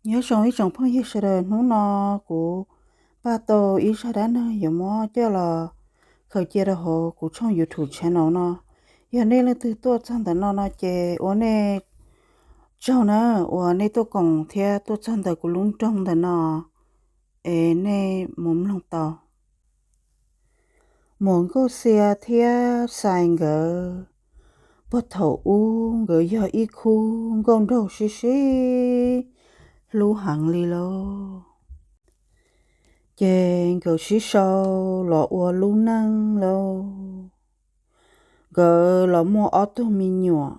Nyob zoo ib tsoom phooj ywg sawv daws, hnub no kuv npaj tau ib zaj dab neeg yuav muab coj los khaws cia rau hauv kuv tshooj YouTube channel no. Yog nej leej twg tuaj txog ntawm no no ces ua nej tsaug na, uas nej tuaj koom thiab tuaj txog ntawm kuv lub nroog ntawm no, es nej mus mloog tau. Muam Nkauj Xia thiab Xais nkawd, puag thaum ub nkawd yog ib khub nkauj nraug sib sib hlub heev li lauj. Ces nkawd sib sau los ua lub neej lauj. Nkawd los muaj ob tug me nyuam,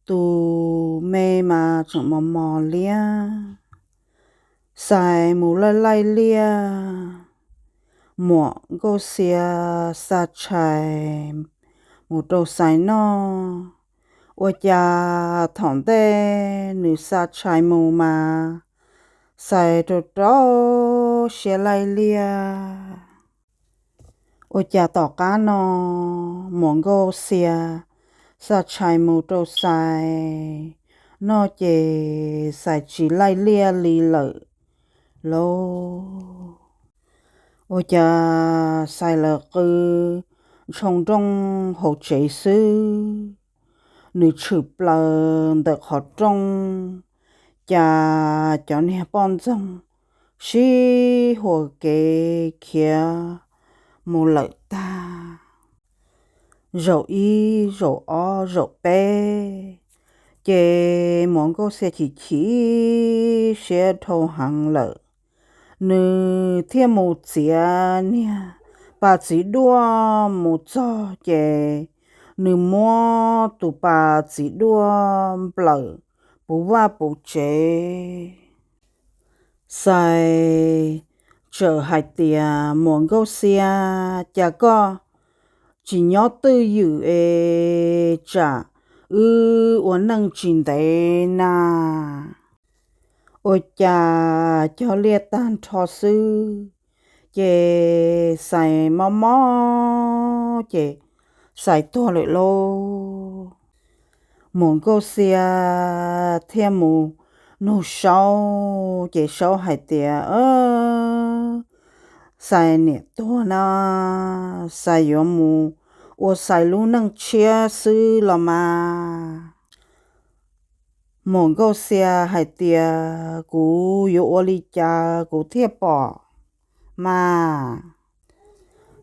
tus me mas tseem mos mos liab, Xais mus laij laij liaj. Muam Nkauj Xia xa tshais mus rau Xais noj, ua cas thaum ntej nws xa tshais mus mas Xais rau rau siab laij liaj. Ua cas tom qab no Muam Nkauj Xia xa tshais mus rau Xais noj ces Xais tsis laij liaj li lawm lauj. Ua cas Xais lawv qw ntshoo nrooj hauv tsev xwb, nws tshwm plaws ntawm qhov rooj, cas cov niag poj ntxoog sib huas kev khiav mus lawm tag. Zaum ib, zaum ob, zaum peb, ces Muam Nkauj Xia chim chim siab dhau heev lawm. Nws thiaj mus txiav niag pas txiv duaj mus txog ces nws muab tus pas txiv duaj nplawm puv vaj puv tsev. Xais txawm hais tias, Muam Nkauj Xia, cas koj tsis nyob twj ywm es tsam wb ua neej tsis ntev na? Ua cas cog liaj tag nrho xwb, ces Xais mob mob ces Xais tuag lawm lauj. Muam Nkauj Xia thiaj mus nug Saub, ces Saub hais tias, Xais niam tuag na, Xais yuav mus ua Xais lub neej tshiab xwb los mas. Muam Nkauj Xia hais tias, Kuv yuav ua li cas kuv thiaj pom mas?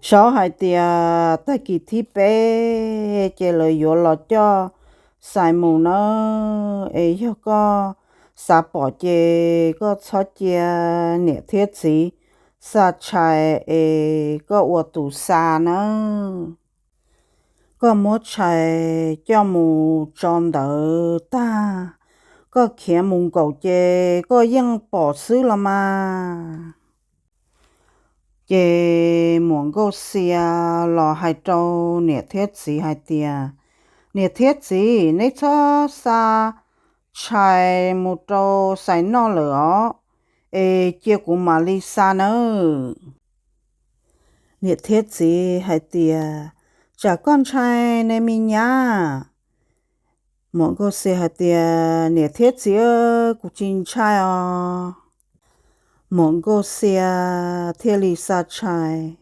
Saub hais tias, Tag kis thib peb ces lawv yuav los coj Xais mus nawb, es yog koj xav pom ces koj txhob cia niam thiab txiv xa tshais es koj ua tus xa nawb. Koj muab tshais coj mus tso ntawd tag, koj khiav mus nkaum ces koj yeej pom xwb los mas. Ces Muam Nkauj Xia los hais rau niam thiab txiv hais tias, Niam thiab txiv, neb txhob xa tshais mus rau Xais noj lawm os, es cia kuv mam li xa nawb. Niam thiab txiv hais tias, Tsam koj ntshai ne me nyab. Muam Nkauj Xia hais tias, Niam thiab txiv, kuv tsis ntshai os. Muam Nkauj Xia thiaj li xa tshais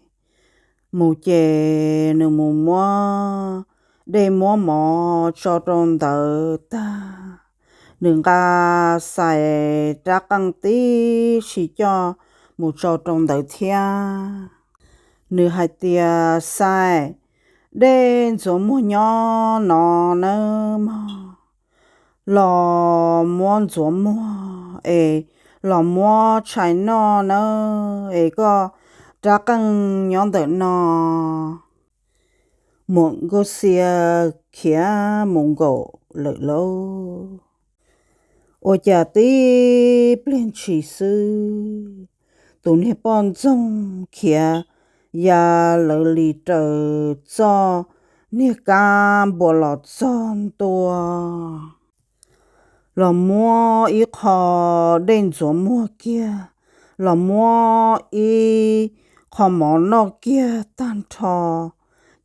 mus ces nws mus muab dej muab mov tso rau ntawd tag, nws nqa Xais rab qeej tib si coj mus tso rau ntawd thiab. Nws hais tias, Xais, dej ntxuav muag nyob no nawb mog, los muab ntxuav muag es los muab tshais noj nawb, es koj rab qeej nyob ntawm no. Muam Nkauj Xia khiav mus nkaum lawm lauj. Ua cas tib pliag ntshis xwb, tus niag poj ntxoog khiav ya lawv li raws txoj niag kab npua los txog ntua, los muab ib qho dej ntxuav muag kiag, los muab ib qho mov noj kiag tag nrho.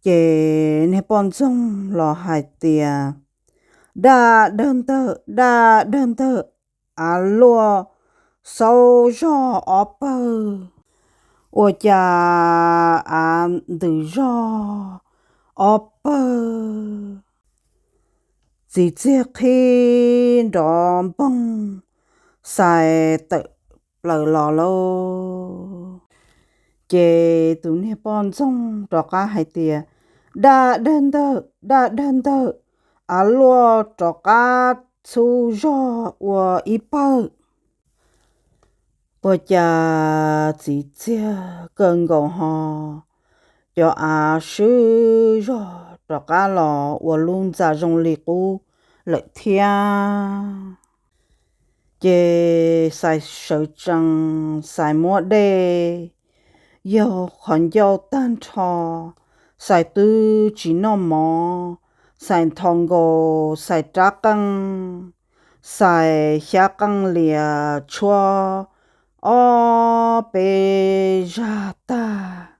Ces niag poj ntxoog los hais tias, Daj dawg ntawg, daj dawg ntawg, av luaj xaub zog ob pawg, ua cas av ntws zog ob pawg. Txiv txiag qhib nrov npoog, Xais tawm plaws los lauj. Ces tus niag poj ntxoog rov qab hais tias, Daj dawg ntawm, daj dawg ntawm, av luaj rov qab txhub zog ua ib pawg. Ua cas txiv txiag kawg nkaus ho cov av swb zog rov qab los ua lub ntxa zoo li qub lawm thiab. Ces Xais sawv tsees, Xais muab dej yaug qhov ncauj tag nrho, Xais twb tsis noj mov, Xais nthos nkaus, Xais rab qeej, Xais xyab qeej lias tshuab ob peb zag tag,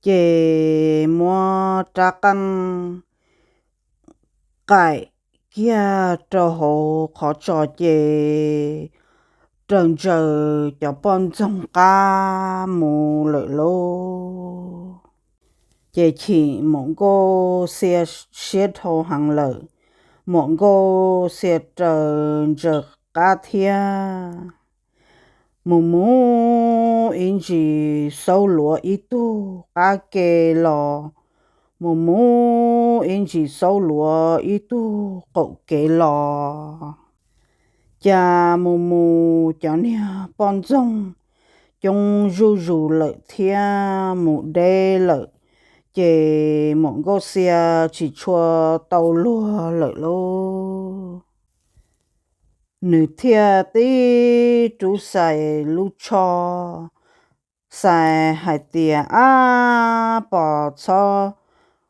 ces muab rab qeej qaim kiag rau hauv qhov tso ces raws ntsaws cov poj ntxoog qab mus lawm lauj. Ces chim muam Nkauj Xia siab dhau heev lawm, muam Nkauj Xia raws ntsaws qab thiab. Mus mus ib ntsis xaub luav ib tug qab ke los, mus mus ib ntsis xaub luav ib tug qaum kev los. Cas mus mus cov niag poj ntxoog coob zuj zus lawm thiab mus deb lawm, ces muam Nkauj Xia tsis tshua tau luag lawm lauj. Nws thiaj tib rub Xais lub tsho. Xais hais tias, Ab, pom txhob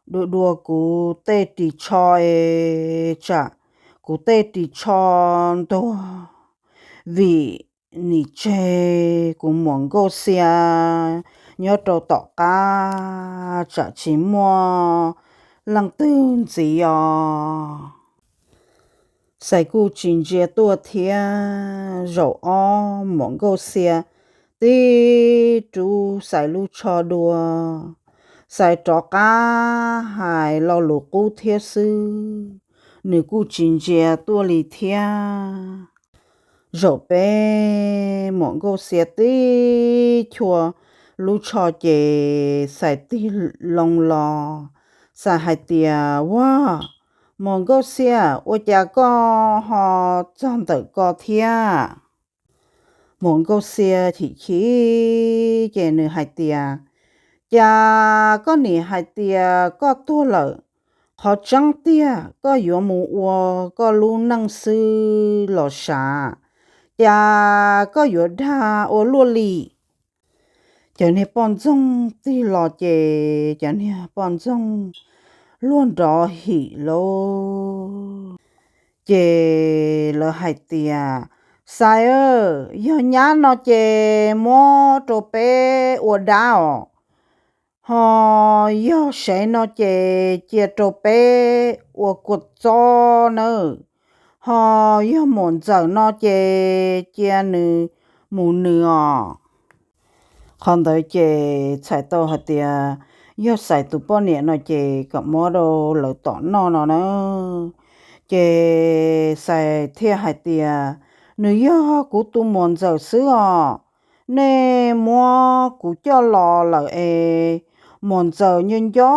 dua dua kuv tej ris tsho es tsam kuv tej ris tsho ntuag, vim nim tseg kuv muam Nkauj Xia nyob rau tom qab tsam tsis muaj leej twg ntxiv os. Xais kuj tsis ntsia tuaj thiab. Zaum ob muam Nkauj Xia tib rub Xais lub tsho dua, Xais rov qab hais lo lus qub thiab xwb, nws kuj tsis ntsia tuaj li thiab. Zaum peb muam Nkauj Xia tib chua lub tsho ces Xais tig loo los. Xais hais tias, Ua, muam Nkauj Xia, ua cas koj ho txog ntawm ko thiab? Muam Nkauj Xia chim chim ces nws hais tias, Cas koj nim hais tias koj tuag lawm, qhov tseeb tiag koj yuav mus ua koj lub neej xwb los sav, cas koj yuav dag ua luaj li? Cov niag poj ntxoog tig los ces cov niag poj ntxoog luag nrov him lauj. Ces lawv hais tias, Xais, yog nyab no ces muab rau peb ua dab os, ho yog sev no ces cia rau peb ua kua txob nawb, ho yog muam ntxawm no ces cia nws mus nws os. Qhov ntawd ces txhais tau hais tias yog Xais tus poj niam no ces kom muab rau lawv tom noj no na. Ces Xais thiaj hais tias, Nws yog kuv tus muam ntxawm xwb os. Nej muab kuv coj los lawm es muam ntxawm nco nco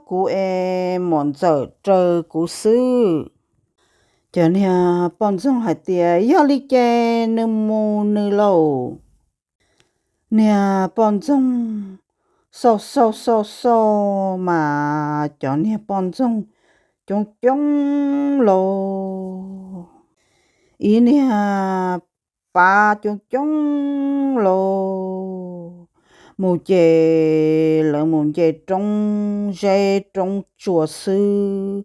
kuv es muam ntxawm raws kuv xwb. Cov niag poj ntxoog hais tias, Yog li ces nws mus nws lauj. Niag poj ntxoog xauj xauj xauj xauj mas cov niag poj ntxoog coob coob lauj, ib niag pab coob coob lauj. Mus ces lawv mus nce roob zeb roob tsua xwb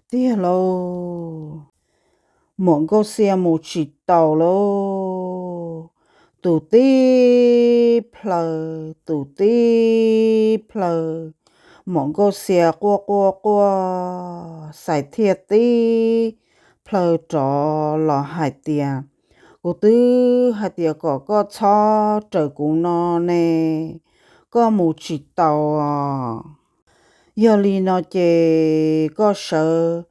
tiag lauj. Muam Nkauj Xia mus tsis taus lauj. Tus tib plhaw, tus tib plhaw, muam Nkauj Xia quaj quaj quaj, Xais thiaj tib plhaw rov los hais tias, Kuv twb hais tias kom koj txhob raws kuv no ne, koj mus tsis tau. Yog li no ces koj sawv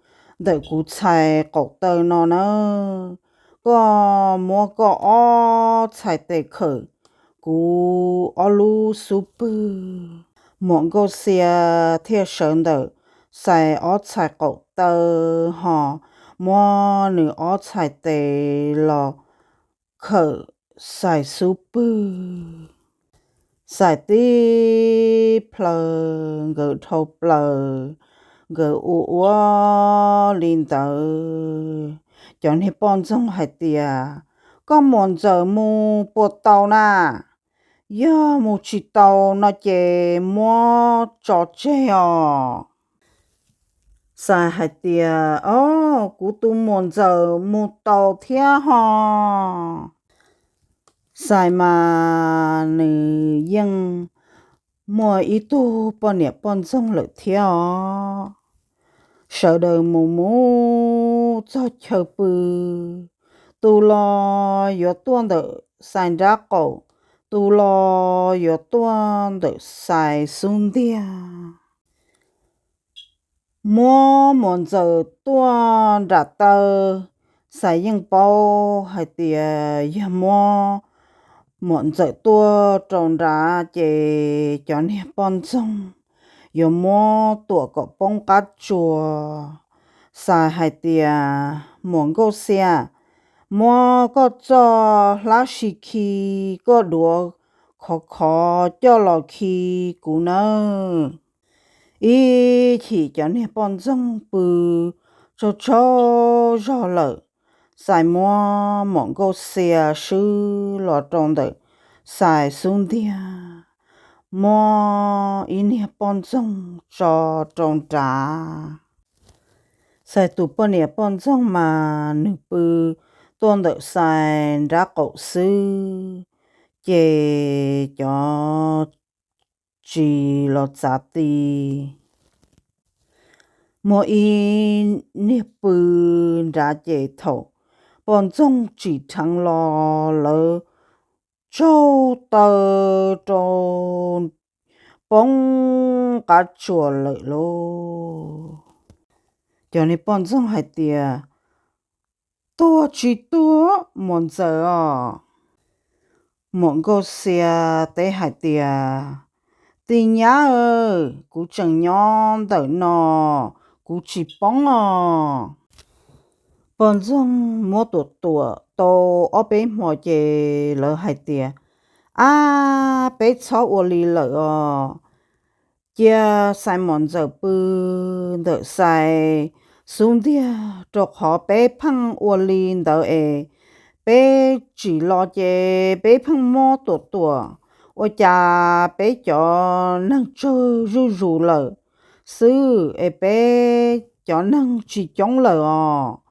ntawm kuv txhais qaum taw no na, koj muab koj ob txhais tes khawm kuv ob lub xub pwg. Muam Nkauj Xia thiaj sawv ntawm Xais ob txhais qaum taw ho muab nws ob txhais tes los khawm Xais xub pwg. Xais tib plhaw, nkawd dhau plaws, nkawd ua ua li ntawd. Cov niag poj ntxoog hais tias, koj muam ntxawm mus puas tau na? Yog mus tsis tau no ces muab tso tseg os. Xais hais tias, o, kuv tus muam ntxawm mus tau thiab ho. Xais mas nws yeej muaj ib tug poj niam poj ntxoog lawm thiab os. Sawv daws mus mus txog chaw pw, tus los yuav tuaj ntawm Xais nrab qaum, tus los yuav tuaj ntawm Xais xub ntiag. Muab muam ntxawm tuaj nram taw, Xais yeej paub hais tias yog muab muam ntxawm tuaj rau nrad ces cov niag poj ntxoog yuav muab tuam kom poob qab tsuas. Xais hais tias, muam Nkauj Xia, muab koj txoj hlab si khi, koj duav khov khov coj los khi kuv nawb. Ib chim cov niag poj ntxoog pw tsaug tsaug zog lawm, Xais muab muam Nkauj Xia swb los rau ntawm Xais xub ntiag, muab ib niag poj ntxoog tso rau nrad. Xais tus poj niam poj ntxoog mas nws pw tuaj ntawm Xais nrab qaum xwb, ces cov tsis los txav ti. Muaj ib niag pw nrad ces thaum poj ntxoog tsim dheev los lawv tsaug taw rau poob qab tsuas lawm lauj. Cov niag poj ntxoog hais tias, tuag tsis tuag muam ntxawm os? Muam Nkauj Xia teb hais tias, tij nyab, kuv tseem nyob ntawm no, kuv tsis poob os. Poj ntxoog muab tuam tuam tau ob peb hmo ces lawv hais tias, ab, peb txhob ua li lawm os. Cia Xais muam ntxawm pw ntawm Xais xub ntiag, rau qhov peb pheej ua li ntawd es peb tsim los ces peb pheej muab tuam tuam, ua cas peb cov neeg tsawg zuj zus lawm xwb es peb cov neeg tsis coob lawm os.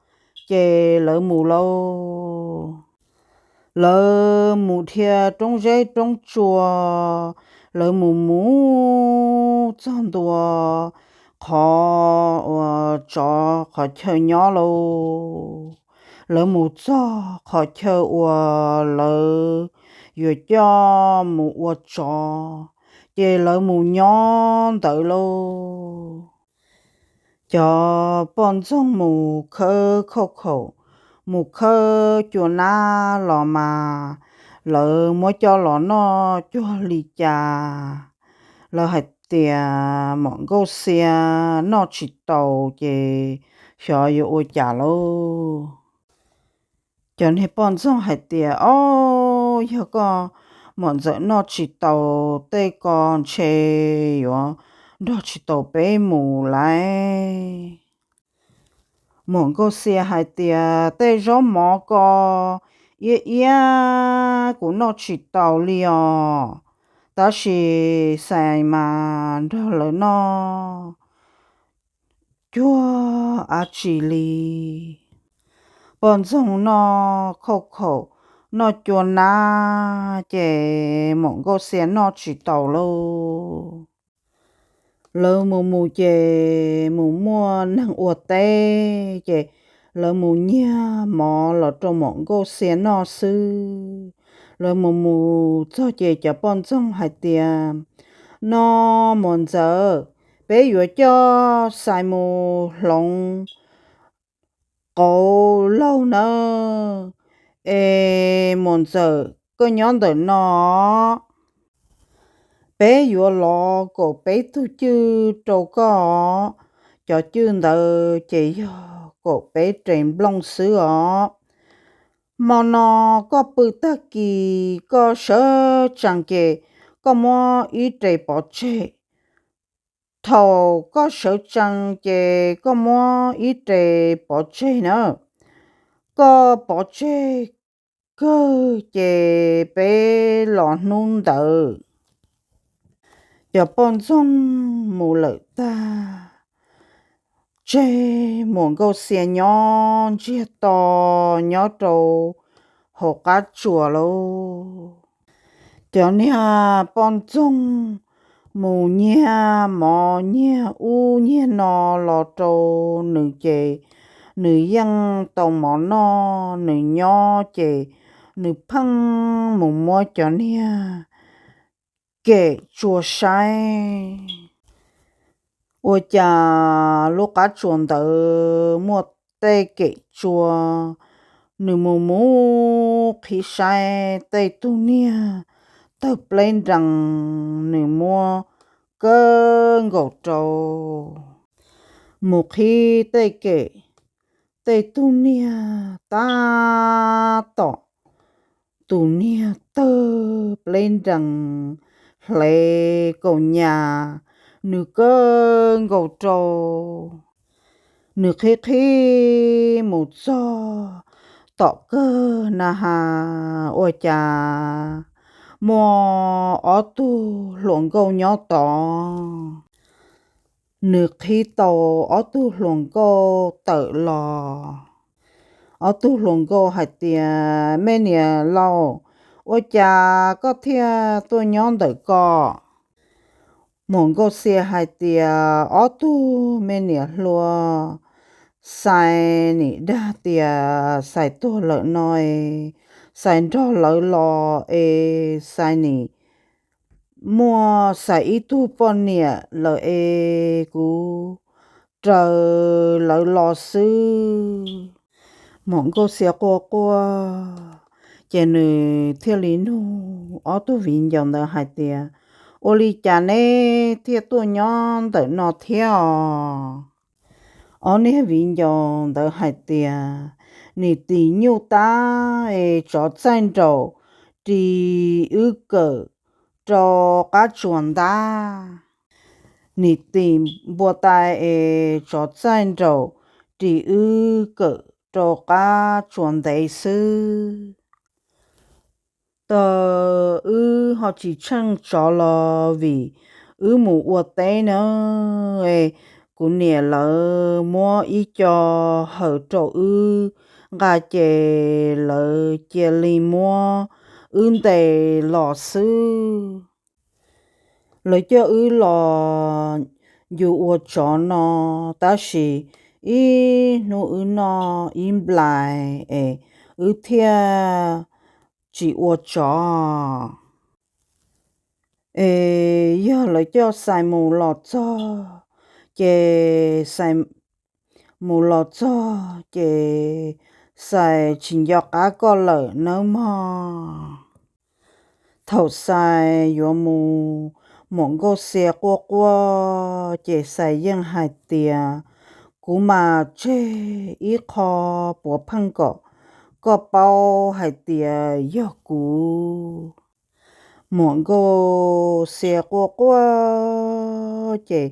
Ces lawv mus lauj. Lawv mus dhia roob zeb roob tsua, lawv mus mus txog ntua qhov uas tsov qhov chaw nyob lauj. Lawv mus txog qhov chaw uas lawv yuav coj mus ua tsov, ces lawv mus nyob ntawd lauj. Cov poj ntxoog mus khawb khauj khaum, mus khawb cua nab los mas lawv muab coj los noj cuag li cas. Lawv hais tias, muam Nkauj Xia, noj tsis tau ces xyov yuav ua cas lauj. Cov niag poj ntxoog hais tias, ob, yog koj muam ntxawm noj tsis tau tej ko ntshe yuav nrog tsis tau peb mus lauj. Muam Nkauj Xia hais tias, tej zaub mov ko iab iab kuv noj tsis tau li os, tab sis Xais mas nrog lawv noj cuag dab tsi li. Poj ntxoog noj khauj khaum, noj cua nab ces muam Nkauj Xia noj tsis tau lauj. Lawv mus mus ces mus muaj neeg ua teb ces lawv mus nyiag mov los rau Muam Nkauj Xia noj xwb. Lawv mus mus txog ces cov poj ntxoog hais tias, No, Muam Ntxawm, peb yuav coj Xais mus hloov qauv laug nawb. Es Muam Ntxawm, koj nyob ntawm no, peb yuav lov kaum peb tug cwj rau koj. Cov cwj ntawd ces yog kaum peb res nplooj xwb os. Hmo no koj pw tag kis koj sawv tsees ces koj muab ib res pov tseg. Thaum koj sawv tsees ces koj muab ib res pov tseg na. Koj pov tseg kawg ces peb los hnub ntawd. Cov poj ntxoog mus lawm tag, tseg Muam Nkauj Xia nyob ntsiag to nyob rau hauv qab tsuas lauj. Cov niag poj ntxoog mus nyiag mov nyiag ub nyiag no los rau nws ces nws yeej tau mov noj. Nws nyob ces nws pheej mus muab cov niag kem tsua saib. Ua cas lub qab tsuas ntawd muaj tej kem tsua, nws mus mus qhib saib tej tug niag tawg pleb nrees, nws muab kawg nkaus rau. Mus qhib tej kem, tej tug niag tab tom tus niag tawg pleb nrees hle kaum nyas, nws kawg nkaus rau. Nws qhib qhib mus txog tom kawg na has ua cas muaj ob tug hluas nkauj nyob tod. Nws qhib tau ob tug hluas nkauj tawm los. Ob tug hluas nkauj hais tias, Me niam laus, ua cas koj thiaj tuaj nyob ntawm ko? Muam Nkauj Xia hais tias, Ob tug me niam hluas, Xais nim dag tias Xais tuag lawm no es Xais nrog lawv los es Xais nim muaj Xais ib tug poj niam lawm es kuv raws lawv los xwb. Muam Nkauj Xia quaj quaj, ces nws thiaj li nug ob tug viv ncaus ntawd hais tias, Ua li cas neb thiaj tuaj nyob ntawm no thiab os? Ob niag viv ncaus ntawd hais tias, Nim tim nyuj tab es tsov txaij nraum ris wb kawm rau qab tsuas ntab. Nim tim npua tai es tsov txaij nraum ris wb kawm rau qab tsuas ntev xwb. Tau wb ho tsis tsheej tsov los vim wb mus ua teb na. Kuv niam lawv muab ib co hawm rau wb nqa ces lawv cia li muab wb ntes los xwb. Lawv coj wb los ncu ua tsov no, tab sis ib hnub wb noj ib nplais es wb thiaj tsis ua tsov. Es yog lawv coj Xais mus los txog, ces Xais mus los txog ces Xais tsis nco qab koj lawm nawb mog. Thaum Xais yuav mus, Muam Nkauj Xia quaj quaj ces Xais yeej hais tias, Kuv mam tseg ib qho puav pheej kom koj paub hais tias yog kuv. Muam Nkauj Xia quaj quaj ces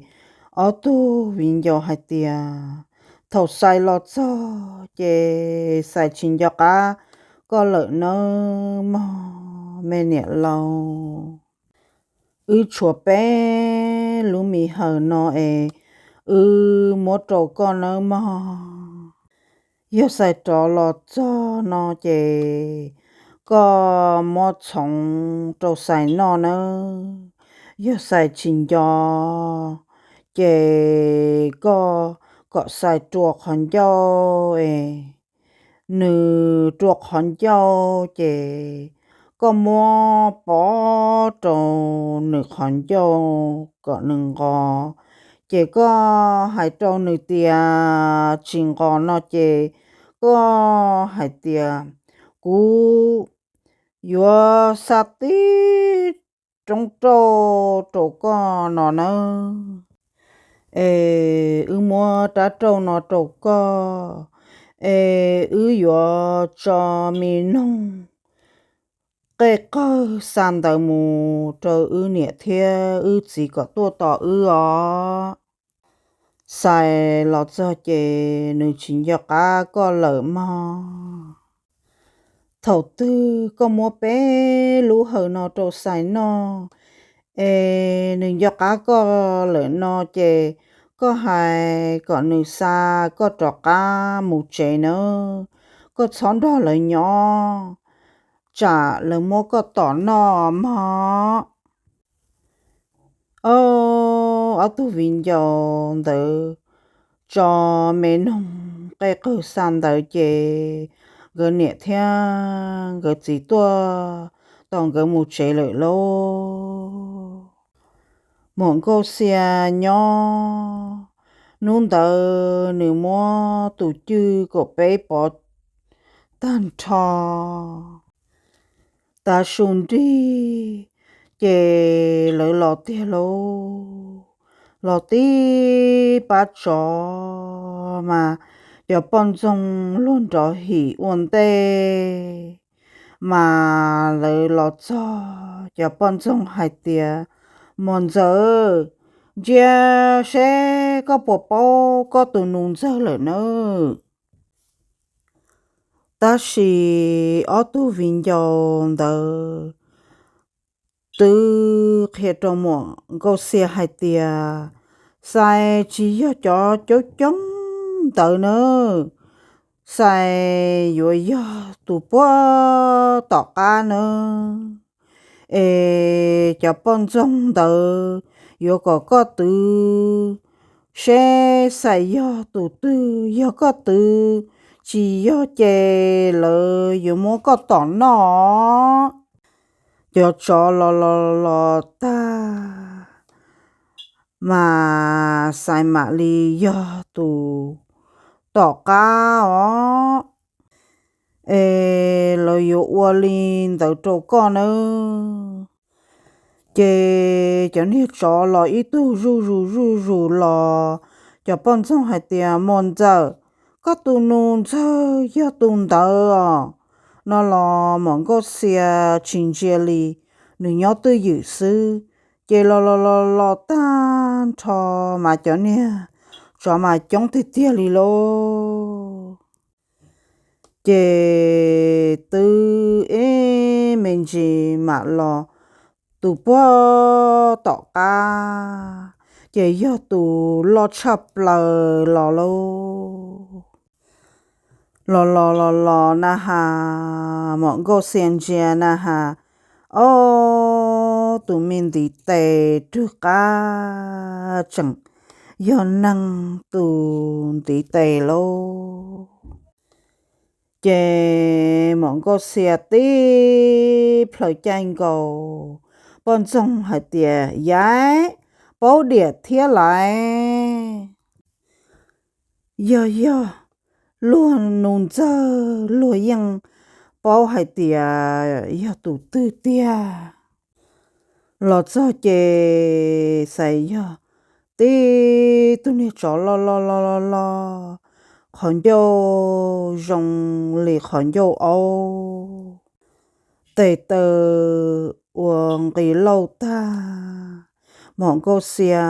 ob tug viv ncaus hais tias, Thaum Xais los txog ces Xais tsis nco qab koj lawm nawb mog me niam laus. Wb tshuav peb lub mi hawm no es wb muab rau koj nawb mog. Yog Xais rov los txog no ces koj muab txhoov rau Xais noj nawb. Yog Xais tsis nco ces koj kom Xais rua qhov ncauj es nws rua qhov ncauj ces koj muab pov rau nws qhov ncauj kom nws nqos. Ces koj hais rau nws tias tsis nqos no ces koj hais tias kuv yuav xa tib roob rauj rau koj no nawb. Es wb muab rab rauj no rau koj, es wb yuav tso me noog qej qawg xa ntawd mus rau wb niam thiab wb txiv kom tuaj tos wb os. Xais los txog ces nws tsis nco qab koj lawm mog. Thaum twg koj muab peb lub hawm no rau Xais noj, es nws nco qab koj lawm no ces koj hais kom nws xa koj rov qab mus tsev nawb. Koj txhob nrog lawv nyob, tsam lawv muab koj tom noj mog. Ob, ob tug viv ncaus ntawd tso me noog qej qawg xa ntawd ces nkawd niam thiab nkawd txiv tuaj tos nkawd mus tsev lawm lauj. Muam Nkauj Xia nyob, hnub ntawd nws muab tus cwj kaum peb pov tag nrho. Tav su nrig ces lawv los tiag lauj. Los tib pab tsov mas cov poj ntxoog luag nrov him ua ntej. Mas lawv los txog, cov poj ntxoog hais tias, Muam Ntxawm, ntsia seb koj puas paub koj tus nus ntxawg lawm nawb. Tab sis ob tug viv ncaus ntawd twb qhia rau Muam Nkauj Xia hais tias, Xais tsis yog cov coob coob ntawd nawb, Xais yuav yog tus puag tom qab nawb. Es cov poj ntxoog ntawd yuav kom koj twv seb Xais yog tus twg, yog koj twv tsis yog ces lawv yuav muab koj tom noj. Cov tsov los los los tag, mas Xais mam li yog tus tom qab os. Es lawv yuav ua li ntawd rau koj nawb. Ces cov niag tsov los ib tug zuj zus zuj zus los, cov poj ntxoog hais tias, Muam Ntxawm, koj tus nus ntxawg yog tus ntawd os. No los Muam Nkauj Xia tsis ntsia li, nws nyob twj ywm xwb. Ces los los los los tag nrho, mas cov niag tsov mas coob tiag tiag li lauj. Ces twb ib me ntsis mam los, tus puag tom qab ces yog tus loj tshaj plaws los lauj. Los los los los na has, Muam Nkauj Xia ntsia na has, ob tug me ntiv tes rwg qab tseem yog neeg tus ntiv tes lauj. Ces Muam Nkauj Xia tib plhaw caij nkaus, poj ntxoog hais tias, Yaib, paub diam thiab lais. Yog yog luag nus ntxawg, luag yeej paub hais tias yog tus twg tiag. Los txog ces Xais yog tib tug niag tsov loj loj loj loj loj, qhov ncauj zoo li qhov ncauj aub, tes taw ua nqi lauj tag. Muam Nkauj Xia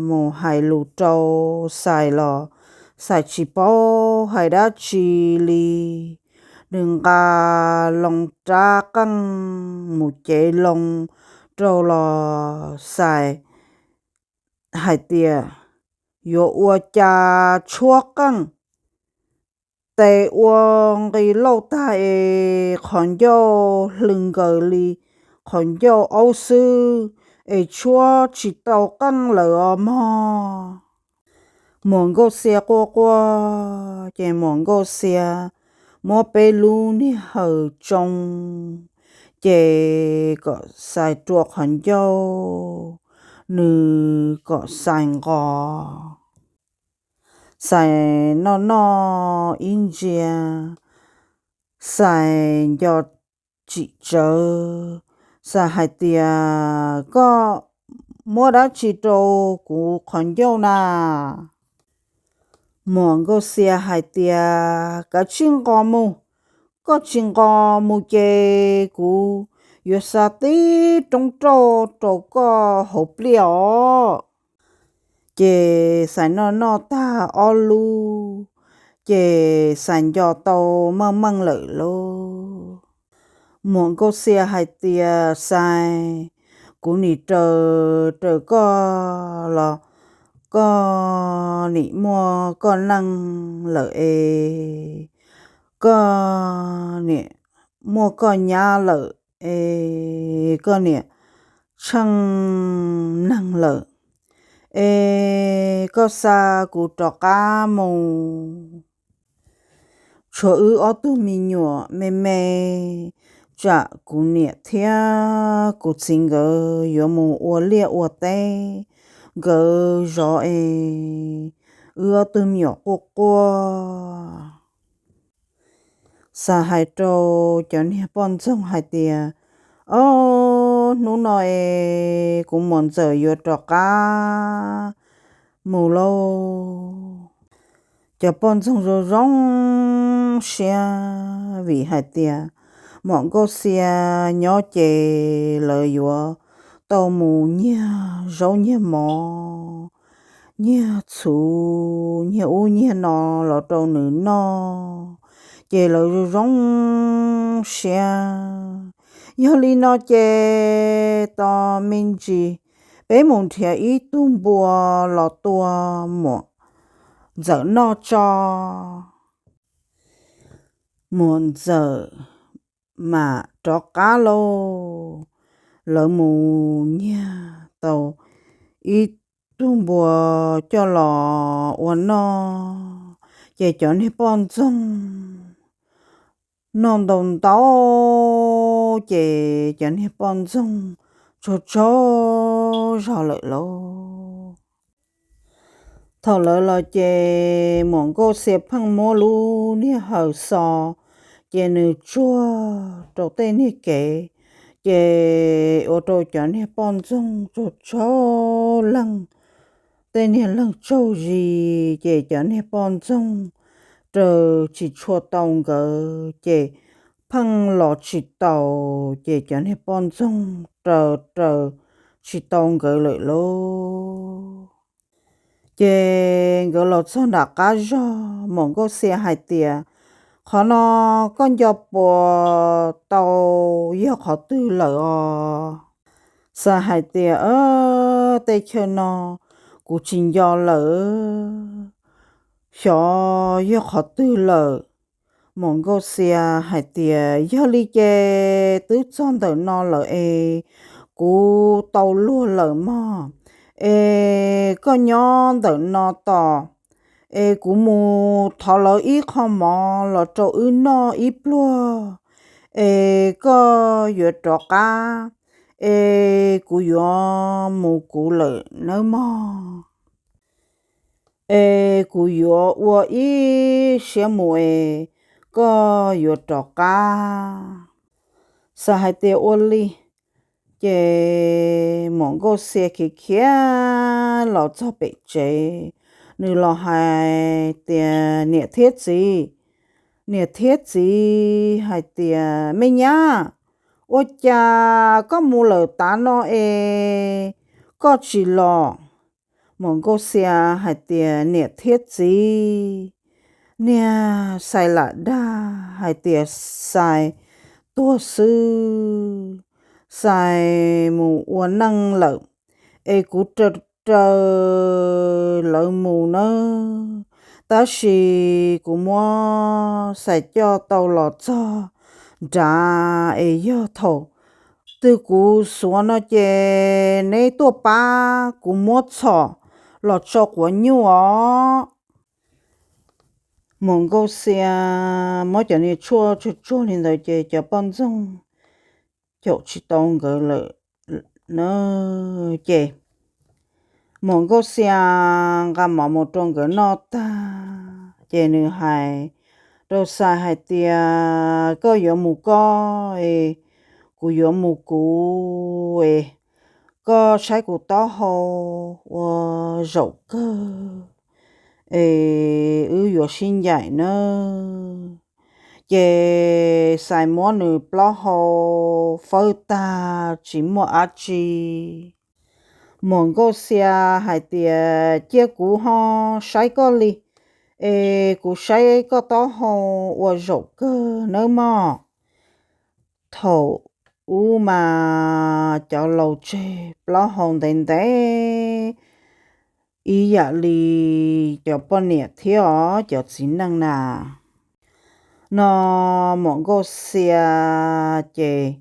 mus hais lus rau Xais los Xais tsis paub hais dab tsi li. Nws nqa loo rab qeej mus cev loo rau los Xais hais tias, Yuav ua cas tshuab qeej, tes ua nqi lauj tag es qhov ncauj hlwm nkaws li qhov ncauj aub xwb, es tshuab tsis tau qeej lawm os mog. Muam Nkauj Xia quaj quaj, ces Muam Nkauj Xia muab peb lub niag hawm tsoo, ces kom Xais rua qhov ncauj, nws kom Xais nqos. Xais noj noj ib ntsia, Xais nco tsis tsawv, Xais hais tias, Koj muab dab tsi rau kuv qhov ncauj na? Muam Nkauj Xia hais tias, Kav tsij nqos mus, koj tsis nqos mus ces kuv yuav xa tib roob rauj rau koj hauv pliaj os. Ces Xais noj noj tag ob lub, ces Xais nco tau meej meej lawm lauj. Muam Nkauj Xia hais tias, Xais, kuv nim raws raws koj los koj nim muaj koj neej lawm es, koj nim muaj koj nyab lawm es, koj nim tsheej neeg lawm es, koj xa kuv rov qab mus. Tshuav wb ob tug me nyuam me me, tsam kuv niam thiab kuv txiv nkawd yuav mus ua liaj ua teb, nkawd zov es wb ob tug me nyuam quaj quaj. Xais hais rau cov niag poj ntxoog hais tias, Ob hnub no es kuv muam ntxawm yuav rov qab mus lauj. Cov poj ntxoog zoo zoo siab vim hais tias muam Nkauj Xia nyob ces lawv yuav tau mus nyiag zaub nyiag mov, nyiag txhuv, nyiag ub nyiag no los rau nws noj, ces lawv zoo zoo siab. Yog li no ces tos me ntsis peb mus nrhiav ib tug npua los tua muam ntxawm noj tso. Muam ntxawm mam rov qab lauj. Lawv mus nyiag tau ib tug npua coj los ua noj, ces cov niag poj ntxoog noj ntau ntau, ces cov niag poj ntxoog tsaug tsaug zog lawm lauj. Thaum lawv los ces muam Nkauj Xia pheej muab lub niag hawm xo, ces nws tsuag rau tej niag kev, ces ua rau cov niag poj ntxoog tsaug tsaug leeg, tej niag leeg tsaug zis, ces cov niag poj ntxoog raws tsis tshua tau nkawd, ces pheej los tsis taus, ces cov niag poj ntxoog raws raws tsis tau nkawd lawm lauj. Ces nkawd los txog nram qab zog, muam Nkauj Xia hais tias, Qhov no koj nco puas tau yog qhov twg lawm os? Xais hais tias, Tej chaw no kuv tsis nco lawm, xyov yog qhov twg lawm. Muam Nkauj Xia hais tias, Yog li ces twb txog ntawm no lawm es kuv tau luag lawm mog, es koj nyob ntawm no tos, es kuv mus thov lawv ib qho mov los rau wb noj ib pluag, es koj yuav rov qab, es kuv yuav mus kuv lawm nawb mog. Es kuv yuav ua ib siab mus es koj yuav rov qab. Xais hais tias, Ua li. Ces muam Nkauj Xia khiav khiav los txog pem tsev, nws los hais tias, Niam thiab txiv, niam thiab txiv, hais tias, Me nyab, ua cas koj mus lawm tav no es koj tsis los? Muam Nkauj Xia hais tias, Niam thiab txiv, niag Xais lam dag hais tias Xais tuag xwb, Xais mus ua neej lawm, es kuv raws raws lawv mus nawb. Tab sis kuv muab Xais coj tau los txog nrad, es yog thaum twg kuv xuav no ces neb tuaj pab kuv muab txhom los tso quav nyuj os. Muam Nkauj Xia muab cov niag tshuaj tsuag tsuag li ntawd ces cov poj ntxoog caum tsis tau nkawd lawm na. Ces Muam Nkauj Xia nqa mov mus rau nkawd noj tag ces nws hais rau Xais hais tias, koj yuav mus koj es kuv yuav mus kuv es, koj saib kuv taub hau ua zaum kawg es wb yuav sib ncaim nawb. Ces Xais muab nws plaub hau fawb tag tsis muaj dab tsi. Muam Nkauj Xia hais tias, cia kuv ho saib koj li, es kuv saib koj taub hau ua zaum kawg nawb mog. Thaum ub mas cov laus tseg plaub hau ntev ntev ib yam li cov poj niam thiab os cov txiv neej na. No Muam Nkauj Xia ces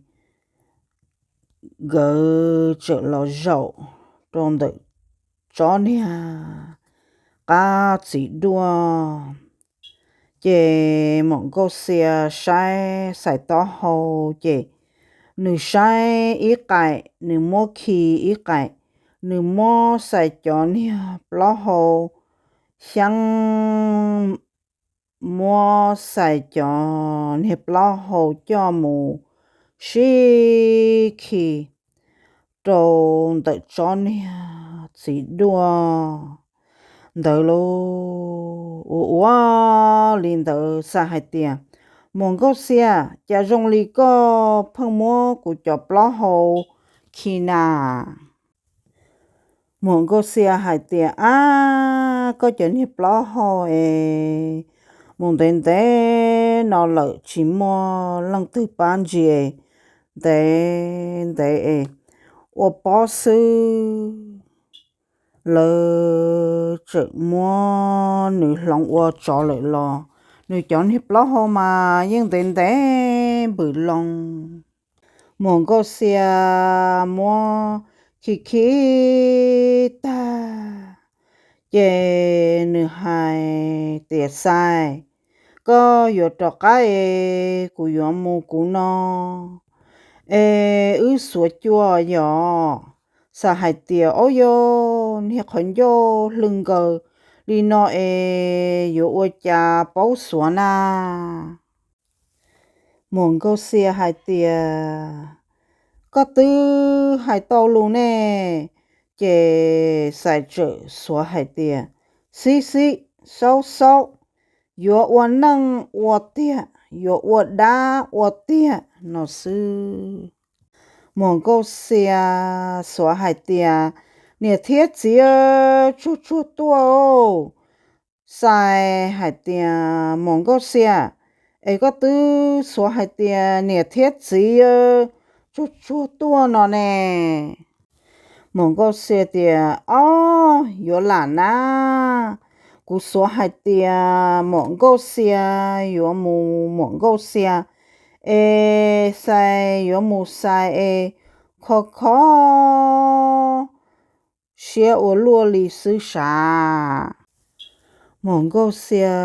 nkawd tseem los zaum rau ntawm tsob niag qab txiv duaj. Ces Muam Nkauj Xia saib Xais taub hau ces nws saib ib qaim nws muab khi ib qaim, nws muab Xais cov niag plaub hau xyab, muab Xais cov niag plaub hau coj mus sib khi rau ntawm tsob niag txiv duaj ntawd lauj. Ua ua li ntawd Xais hais tias, Muam Nkauj Xia, cas zoo li koj pheej muab kuv cov plaub hau khi na? Muam Nkauj Xia hais tias, ab, koj cov niag plaub hau es mus ntev ntev no lawm tsis muaj leej twg pab ntsia, ntev ntev es ua pob xwb, lawv tseem muab nws hloov ua tsov lawm los nws cov niag plaub hau mas yeej ntev ntev npwm loo. Muam Nkauj Xia muab khi khi tag ces nws hais tias, Xais, koj yuav rov qab es kuv yuav mus kuv no es wb xuav cua yom? Xais hais tias, ob, yog niag qhov ncauj hlw nkaws li no es yuav ua cas paub xuav na? Muam Nkauj Xia hais tias, koj twb hais tau lus ne. Ces Xais txawm xuav hais tias, xib xib, xaub xaub, yuav ua neej ua tiag, yuav ua dab ua tiag no xwb. Muam Nkauj Xia xuav hais tias, niam thiab txiv, tsuag tsuag tuaj. Xais hais tias, Muam Nkauj Xia, es koj twb xuav hais tias niam thiab txiv tsuag tsuag tuaj no ne. Muam Nkauj Xia tias, ob, yuav lam na. Kuv xuav hais tias Muam Nkauj Xia yuav mus Muam Nkauj Xia, es Xais yuav mus Xais es kho kho siab ua luaj li xwb sav. Muam Nkauj Xia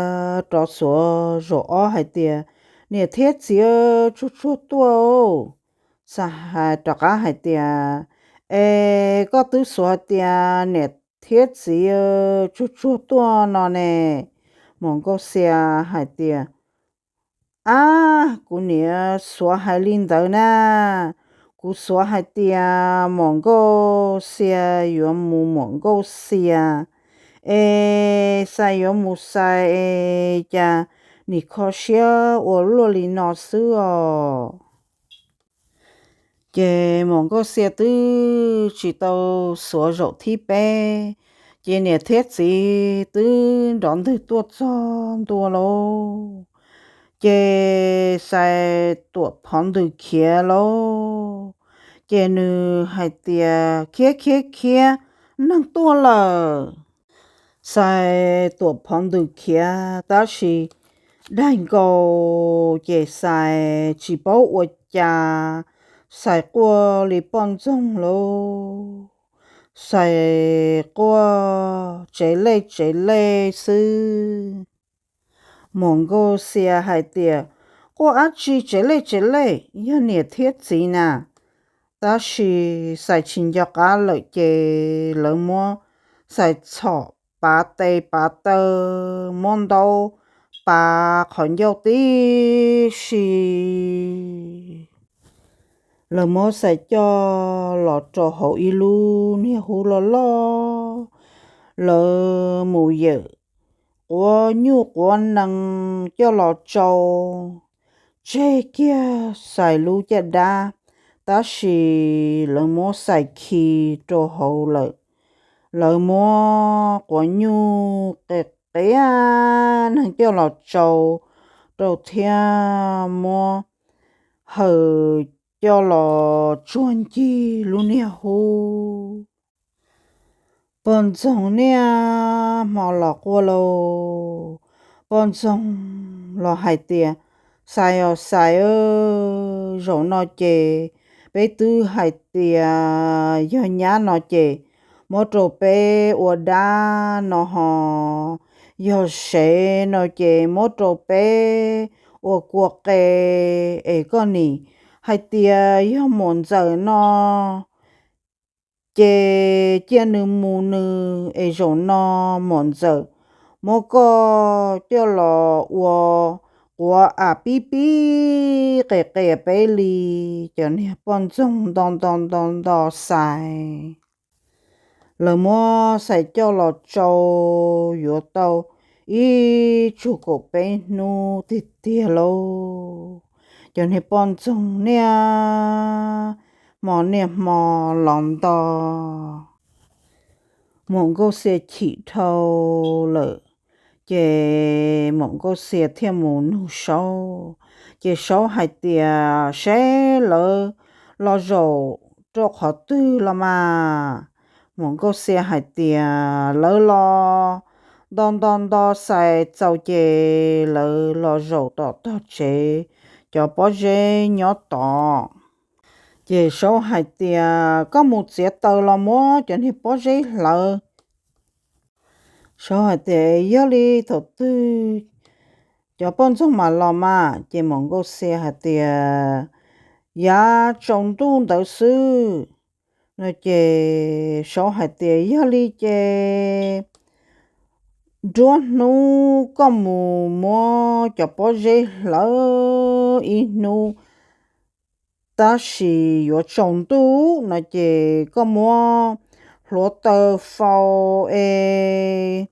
rov xuav zaum ob hais tias, niam thiab txiv tsuag tsuag tuaj. Xais hais rov qab hais tias, es koj twb xuav hais tias niam thiab txiv tsuag tsuag tuaj no ne. Muam Nkauj Xia hais tias, ab, kuv niam xuav hais li ntawd na. Kuv xuav hais tias Muam Nkauj Xia yuav mus Muam Nkauj Xia, es Xais yuav mus Xais, es cas nim kho siab ua luaj li no xwb os. Ces Muam Nkauj Xia twb tsis tau xuav zaum thib peb, ces niam thiab txiv twb nrov ntwg tuaj txog ntua lauj. Ces Xais tuam phov ntws khiav lauj. Ces nws hais tias, khiav khiav khiav, neeg tuaj lawm. Xais tuam phov ntws khiav tab sis daig nkaus ces Xais tsis paub ua cas, Xais quaj li poj ntxoog lauj. Xais quaj tsev lej tsev lej xwb. Muam Nkauj Xia hais tias, quaj dab tsi tsev lej tsev lej, yog niam thiab txiv na. Tab sis Xais tsis nco qab lawm ces lawv muab Xais txhom pav tes pav taw, muab ntaub pav qhov ncauj tib si. Lawv muab Xais coj los rau hauv ib lub niag hub loj loj. Lawv mus yawm quav nyuj quav nees coj los tsau, tseg kiag Xais lub caj dab, tab sis lawv muab Xais khi rau hauv lawm. Lawv muab quav nyuj qias qias neeg coj los tsau rau thiab muab Xais coj los tsuag ncig lub niag hub. Poj ntxoog niaj hmo los quaj lauj. Poj ntxoog los hais tias, Xais os Xais, zaum no ces peb twb hais tias yog nyab no ces muab rau peb ua dab no ho, yog sev no ces muab rau peb ua kua qe. Es koj nim hais tias yog muam ntxawm no ces cia nws mus nws, es zaum no muam ntxawm muab koj coj los ua quav am pib pib qias qias peb li. Cov niag poj ntxoog nto nto nto nto Xais. Lawv muab Xais coj los tsau yuav tau ib tsug kaum peb hnub tiag tiag lauj. Cov niag poj ntxoog niaj hmo niaj hmo los nto. Muam Nkauj Xia chim dhau lawm, ces Muam Nkauj Xia thiaj mus nug Saub. Ces Saub hais tias, Seb lawv los zaum rau qhov twg los mas? Muam Nkauj Xia hais tias, Lawv los nto nto nto Xais txaus ces lawv los zaum tom tog tsev, cov pob zeb nyob tod. Ces Saub hais tias, Koj mus txiav taws los muab cov niag pob zeb hlawv. Saub hais tias, Yog li thaum twg cov poj ntxoog mam los mas? Ces Muam Nkauj Xia hais tias, Yav tsaus ntuj ntawd xwb. No ces Saub hais tias, Yog li ces nruab hnub koj mus muab cov pob zeb hlawv ib hnub, tab sis yuav tsaus ntuj no ces koj muab hluav taws faus es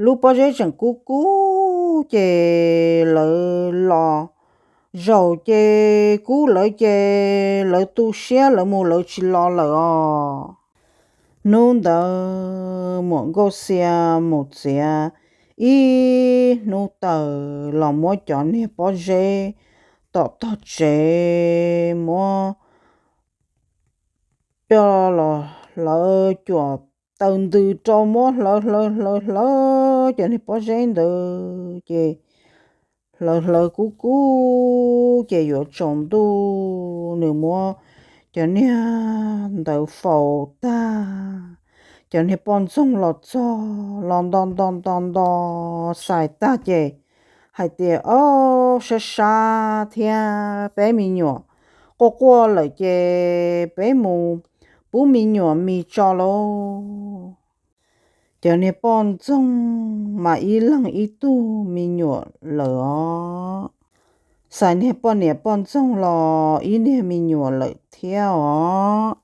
lub pob zeb tseem kub kub ces lawv los zaum ces kub lawv ces lawv tu siab lawv mus lawv tsis los lawm os. Hnub ntawd Muam Nkauj Xia mus txiav ib hnub taws los muab cov niag pob zeb tom tog tsev muab coj los hlawv cuam taws ntws rau muab hlawv hlawv hlawv hlawv cov niag pob zeb ntawd ces hlawv hlawv kub kub ces yuav tsaus ntuj nws muab cov niag ntawd faus tag. Cov niag poj ntxoog los txog los nto nto nto nto Xais tag ces hais tias, Ob, sab sab thiab peb me nyuam quaj quaj lawm ces peb mus pub me nyuam mis tso lauj. Cov niag poj ntxoog mas ib leeg ib tug me nyuam lawm os. Xais niag poj niam poj ntxoog los ib niag me nyuam lawm thiab os.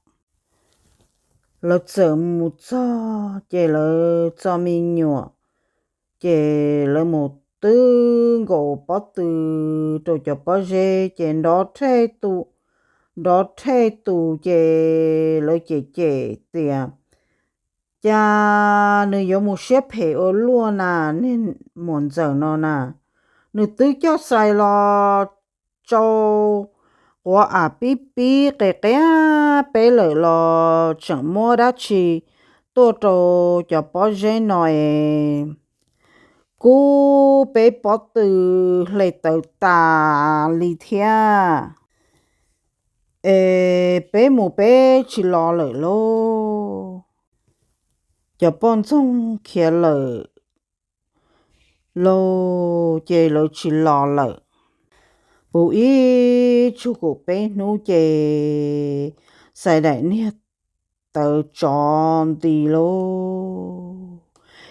Lawv txawm mus txog ces lawv txo me nyuam, ces lawv mus twb nkaus pob tw rau cov pob zeb ces nrov rhej tus, nrov rhej tus ces lawv cem cem tias, Cas nws yuav mus siab phem ua luaj na, niag muam ntxawm no na. Nws twb coj Xais los tsau quav am pib pib qe qiab peb lawm los tseem muab dab tsi tuaj rau cov pob zeb no es kub peb pob tw hle tawv tas li thiab. Es peb mus peb tsis los lawm lauj. cov poj ntxoog khiav lawm lauj, ces lawv tsis los lawm. Puv ib tsug kaum peb hnub ces Xais daim niag tawv tsov nti lauj.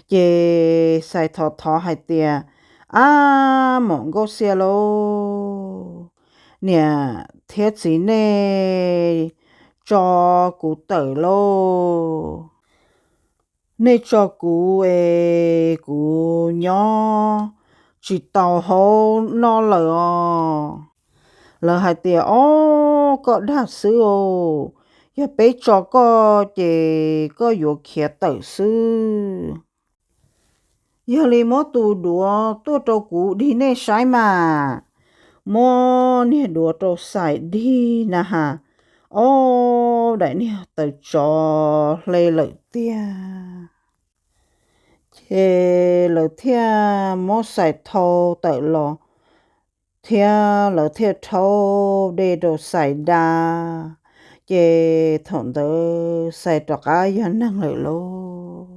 Ces Xais thov thov hais tias, Ab, muam Nkauj Xia lauj, niam thiab txiv nej tso kuv tawm lauj. Nej tso kuv es kuv nyob tsis tau hauv no lawm os. Lawv hais tias, Ob, koj dag xwb os, yog peb tso koj ces koj yuav khiav tawm xwb. Yog li muab tus duav tuaj rau kuv dig nej saib mas. Muab niag duav rau Xais dig na has, ob, daim niag tawv tsov hle lawm tiag. Ces lawv thiaj muab Xais thau tawm los, thiab lawv thiaj rhaub dej rau Xais da. Ces thaum ntawd Xais rov qab yog neeg lawm lauj.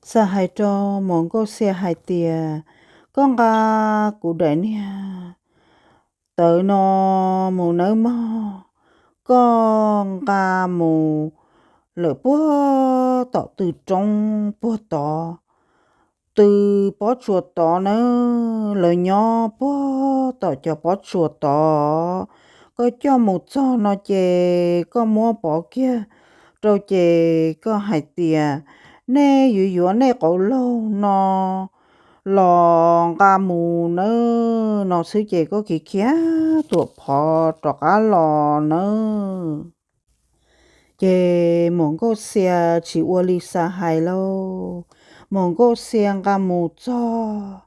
Xais hais rau muam Nkauj Xia hais tias, Koj nqa kuv daim niag tawv no mus nawb mog. Koj nqa mus lawm puag tom tw roob puag tod, tw pob tsuas tod nawb, lawv nyob puag tom cov pob tsuas tod. Koj coj mus txog no ces koj muab pov kiag rau ces koj hais tias, Nej yuav yuav nej qauv laug no los nqa mus nawb no xwb ces koj khiav khiav tuam phov rov qab los nawb. Ces muam Nkauj Xia tsis ua li Xais hais lauj. Muam Nkauj Xia nqa mus txog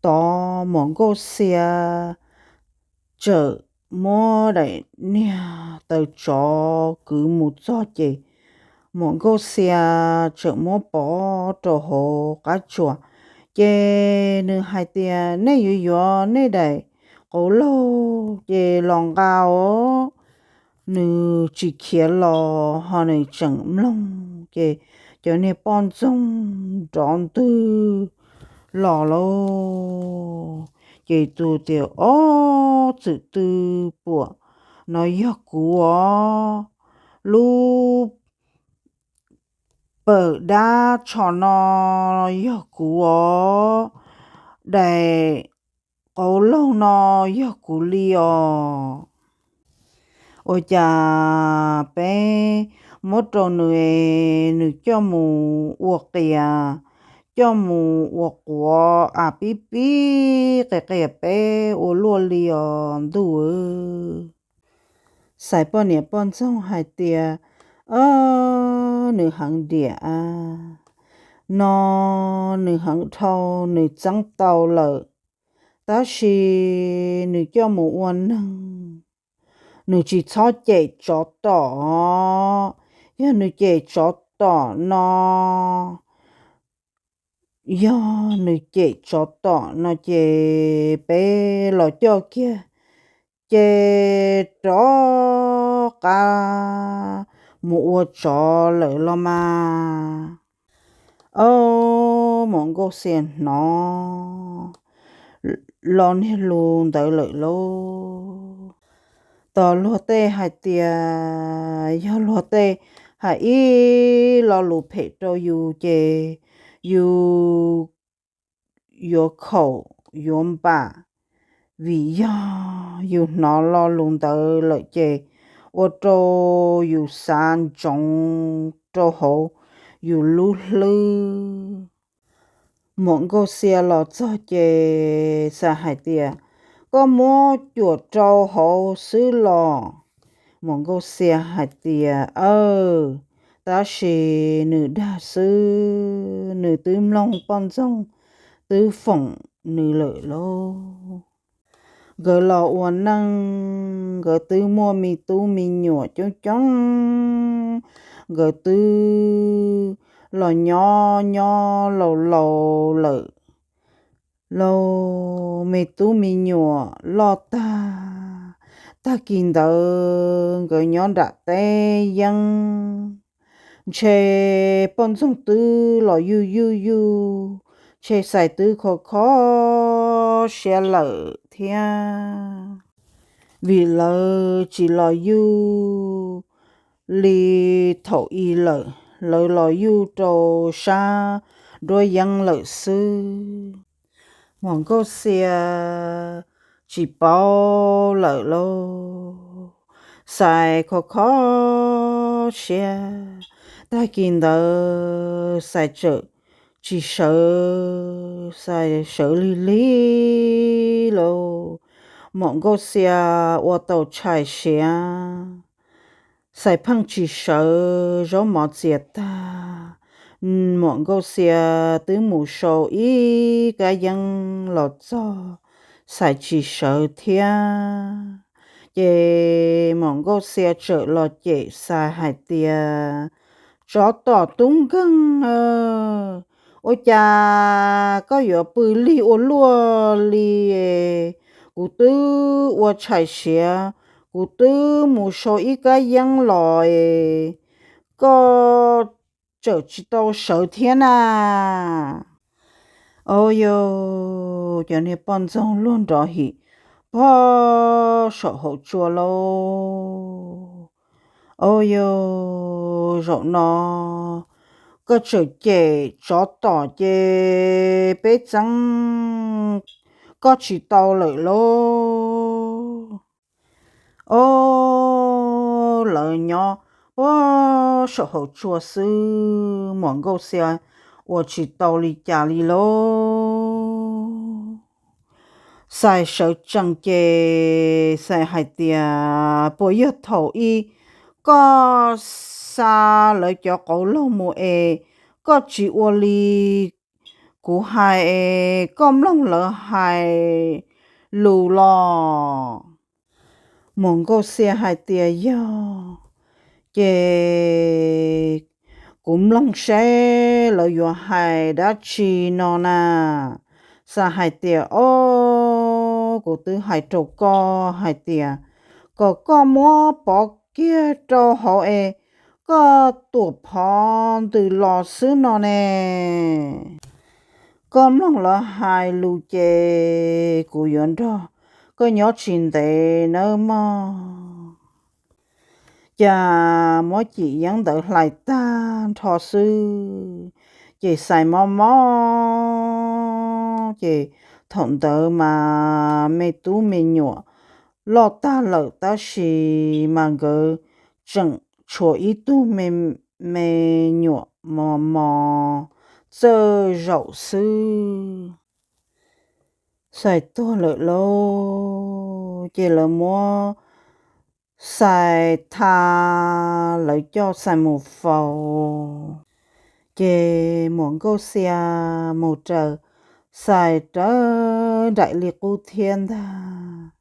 tod, muam Nkauj Xia txawm muab daim niag tawv tsov kwv mus txog ces muam Nkauj Xia txawm muab pov rau hauv qab tsuas. Ces nws hais tias, Nej yuav yuav nej daim qauv laug ces los nqa os. Nws tsis khiav los ho nws tseem mloog ces cov niag poj ntxoog nrov ntwg los lauj. Ces tus tias, Ob, txwm tw puam no yog kuv os. Lub pawg dab tsho no yog kuv os. Daim qauv laug no yog kuv li os. Ua cas peb muab rau nws, nws coj mus ua qias, coj mus ua quav a pib pib qias qias peb ua luaj li os ntuj. Xais poj niam poj ntxoog hais tias, Ob, nws heev diam no, nws heev dhau, nws txeeb tau lawm, tab sis nws coj mus ua neeg, nws tsis txhob cem tsov tom. Yog nws cem tsov tom no, yog nws cem tsov tom no ces peb los coj kiag ces rov qab mus ua tsov lawm los mas. Ob, muam Nkauj Xia hnov los niag lus ntawd lawm lauj. Tos luag tej hais tias, yog luag tej hais ib lo lus phem rau yus ces yus yuav khaum yuav npam, vim yog yus hnov lo lus ntawd lawm ces ua rau yus xav ntsoov rau hauv yus lub hlwb. Muam Nkauj Xia los txog ces Xais hais tias, Koj muab cuam rau hauv xwb los? Muam Nkauj Xia hais tias, Aw, tab sis nws dag xwb, nws twb mloog poj ntxoog twb foom nws lawm lauj. Nkawd los ua neej, nkawd twb muaj me tub me nyuam coob coob, nkawd twb los nyob nyob laus laus lawm lauj. Me tub me nyuam loj tag, tag kis ntawd nkawd nyob nram teb yeeb, ntshe poj ntxoog twb los yug yug yug, ntshe Xais twb kho kho siab lawm thiab, vim lawv tsis los yug li thaum i lawm, lawv los yug rau sab nruab yeeb lawm xwb. Muam Nkauj Xia tsis paub lawm lauj. Xais kho kho siab, tag kis ntawd Xais txawm tsis sawv, Xais sawv lig lig lauj. Muam Nkauj Xia ua tau tshais siav, Xais pheej tsis sawv, zaub mov txias tag. Muam Nkauj Xia twb mus sau ib kab yeeb los txog, Xais tsis sawv thiab. Ces Muam Nkauj Xia txawm los cem Xais hais tias, Tsov tom tub nkeeg, ua cas koj yuav pw lig ua luaj li? Kuv twb ua tshais siav, kuv twb mus sau ib kab yeeb los es koj txawm tsis tau sawv thiab na. Au yau, cov niag poj ntxoog luag nrov him pob saum hauv tsua lauj. Au yau, zaum no koj txawm cem tsov tom ces peb txeeb koj tsis tau lawm lauj. Au, lawv nyob pob saum hauv tsua xwb, Muam Nkauj Xia ua tsis tau li cas li lauj. Xais sawv tsees ces Xais hais tias, Puas yog thaum i koj xa lawv cov qauv laug mus es koj tsis ua li kuv hais es koj mloog lawv hais lus los? Muam Nkauj Xia hais tias, Yog ces kuv mloog seb lawv yuav hais dab tsi no na. Xais hais tias, Au, kuv twb hais rau koj hais tias kom koj muab pov kiag rau hauv es koj tuam phov ntws los xwb no ne. Koj mloog lawv hais lus ces kuv yuav nrog koj nyob tsis ntev nawb mog. Cas muab cim yeeb ntawd hlais tag nrho xwb, ces Xais mob mob, ces thaum ntawd mas me tub me nyuam loj tag lawm tab sis mas nkawd tseem tshuav ib tug me, me nyuam mos mos txawj zaum xwb. Xais tuag lawm lauj, ces lawv muab Xais tha, lawv coj Xais mus faus. Ces Muam Nkauj Xia mus raws Xais rawv nraim li qub thiab ntag.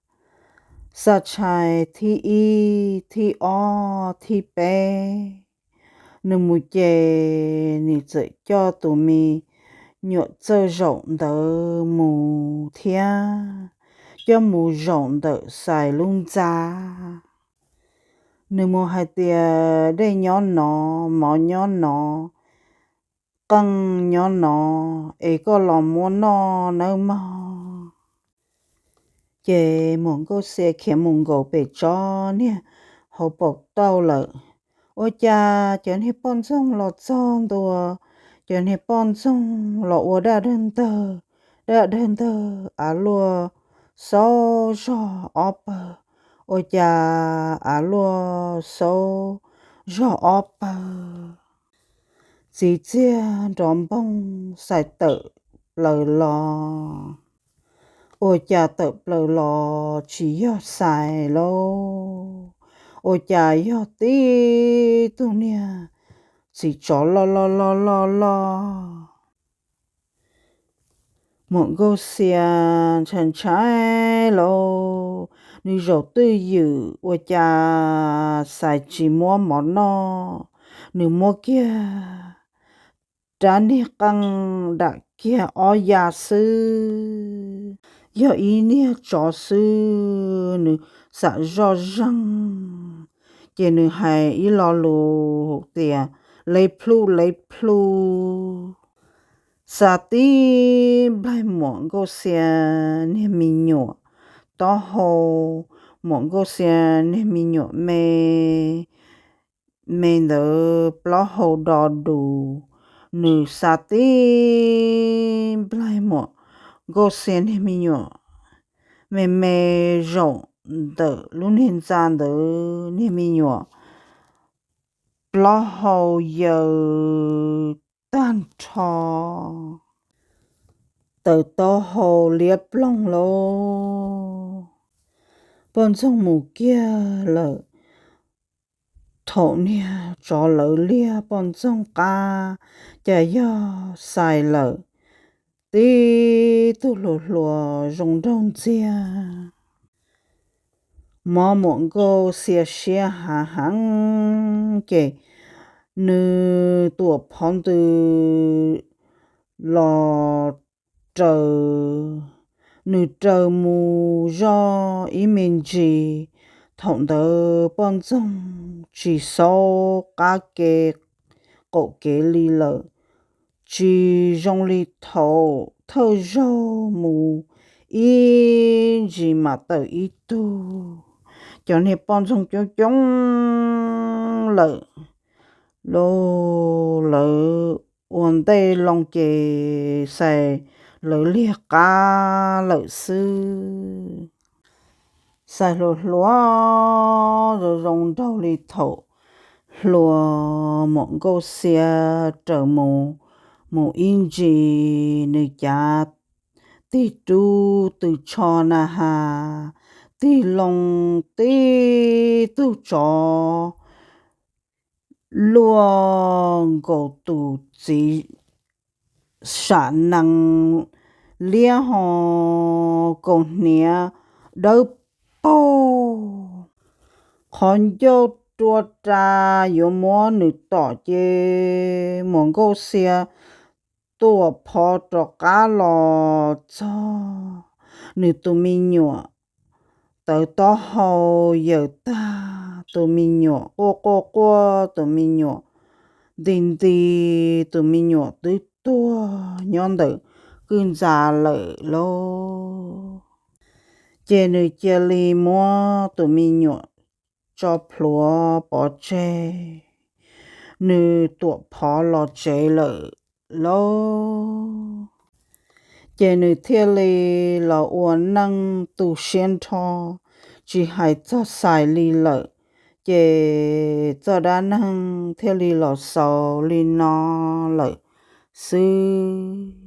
Xa tshais thib ib, thib ob, thib peb, nws mus ces nws txawm coj tus me nyuam txawj zaum ntawd mus thiab, coj mus zaum ntawm Xais lub ntxa. Nws mus hais tias, Dej nyob no, mov nyob no, qeej nyob no, es koj los muab noj nawb mog. Ces Muam Nkauj Xia khiav mus nkaum pem tsob niag hauv paus tauj lawm. Ua cas cov niag poj ntxoog los txog ntua, cov niag poj ntxoog los ua daj dawg ntawg, daj dawg ntawg, av luaj xaub zog ob pawg. Ua cas av luaj xaub zog ob pawg, txiv txiag nrov npoog, Xais tawm plaws los. Ua cas tawm plaws los tsis yog Xais lauj, ua cas yog tib tug niag txiv tsov loj loj loj loj loj. Muam Nkauj Xia ntshai ntshai lauj, nws zaum twj ywm ua cas Xais tsis muab mov noj, nws muab kiag rab niag qeej dam kiag ob ya xwb. Yog ib niag tsov xwb, nws xam zoj zeeg, ces nws hais ib lo lus tias, lev plhu lev plhu, xa tib nplaig muam Nkauj Xia niag me nyuam taub hau, muam Nkauj Xia niag me nyuam me me ntawd plaub hau do dus, nws xa tib nplaig muam Nkauj Xia niag me nyuam me me zaum ntawm lub niag ntxa ntawd niag me nyuam plaub hau yaws tag nrho, tawv taub hau liab ploog lauj. Poj ntxoog mus kiag lawm, thaum niag tsov lawv liag poj ntxoog qab, cas yog Xais lawm, tib tug hluas hluas zoo nraug ntxiag. Mob muam Nkauj Xia siab hav heev ces nws tuam phov ntws los raws, nws raws mus zoj ib me ntsis. Thaum ntawd poj ntxoog tsis xaub qab kev qaum kev li lawm, tsis zoo li thaum thawj zaug mus ib ntsis mam tawm ib tug. Cov niag poj ntxoog coob coob lawm lauj, lawv ua ntej loo ces Xais lawv liag qab lawm xwb. Xais hluas hluas zoo zoo nraug li thaum hluas, muam Nkauj Xia raws mus, mus ib ntsis nws cav tig rub tw tsho na has, tig loo tib tug tsov luaj nkaus tus txiv sam nees liab ho kaus hniav dawb paug, qhov ncauj rua ra yuav muab nws tom ces muam Nkauj Xia tuam phov rov qab los txog, nws tus me nyuam tawv taub hau yaws tag, tus me nyuam quaj quaj quaj, tus me nyuam nti nti, tus me nyuam twb tuag nyob ntawm kwj ntxa lawm lauj. Ces nws cia li muab tus me nyuam tso plhuav pov tseg, nws tuam phov los tsev lawm lauj. Ces nws thiaj li los ua neej tu siab nrho, tsis hais txog Xais li lawm. Ces txoj dab neeg thiaj li los xaus li no lawm xwb.